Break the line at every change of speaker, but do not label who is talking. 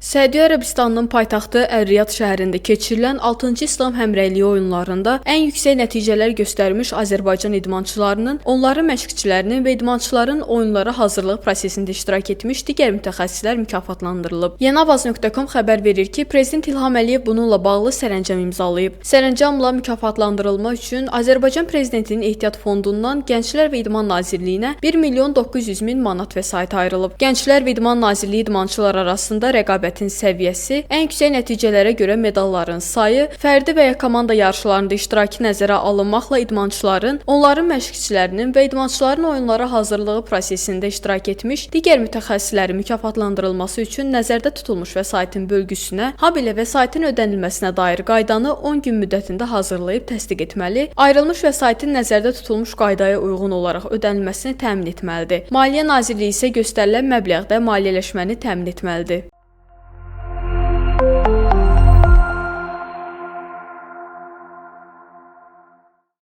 Səudiyyə Ərəbistanının paytaxtı Ər-Riyad şəhərində keçirilən 6-cı İslam Həmrəyliyi oyunlarında ən yüksək nəticələr göstərmiş Azərbaycan idmançılarının, onların məşqçilərinin və idmançıların oyunlara hazırlıq prosesində iştirak etmiş digər mütəxəssislər mükafatlandırılıb. Yeniavaz.com xəbər verir ki, Prezident İlham Əliyev bununla bağlı sərəncam imzalayıb. Sərəncamla mükafatlandırılma üçün Azərbaycan Prezidentinin Ehtiyat Fondundan Gənclər və İdman Nazirliyinə 1 milyon 900 min manat vəsait ayrılıb. Gənclər və İdman Nazirliyi idmançılar arasında rəqabətin səviyyəsi, ən yüksək nəticələrə görə medalların sayı, fərdi və ya komanda yarışlarında iştirakı nəzərə alınmaqla idmançıların, onların məşqçilərinin və idmançıların oyunlara hazırlığı prosesində iştirak etmiş digər mütəxəssislərin mükafatlandırılması üçün nəzərdə tutulmuş vəsaitin bölgüsünə, habelə vəsaitin ödənilməsinə dair qaydanı 10 gün müddətində hazırlayıb təsdiq etməli, ayrılmış vəsaitin nəzərdə tutulmuş qaydaya uyğun olaraq ödənilməsini təmin etməlidir. Maliyyə Nazirliyi isə göstərilən məbləğdə maliyyələşməni təmin etməlidir.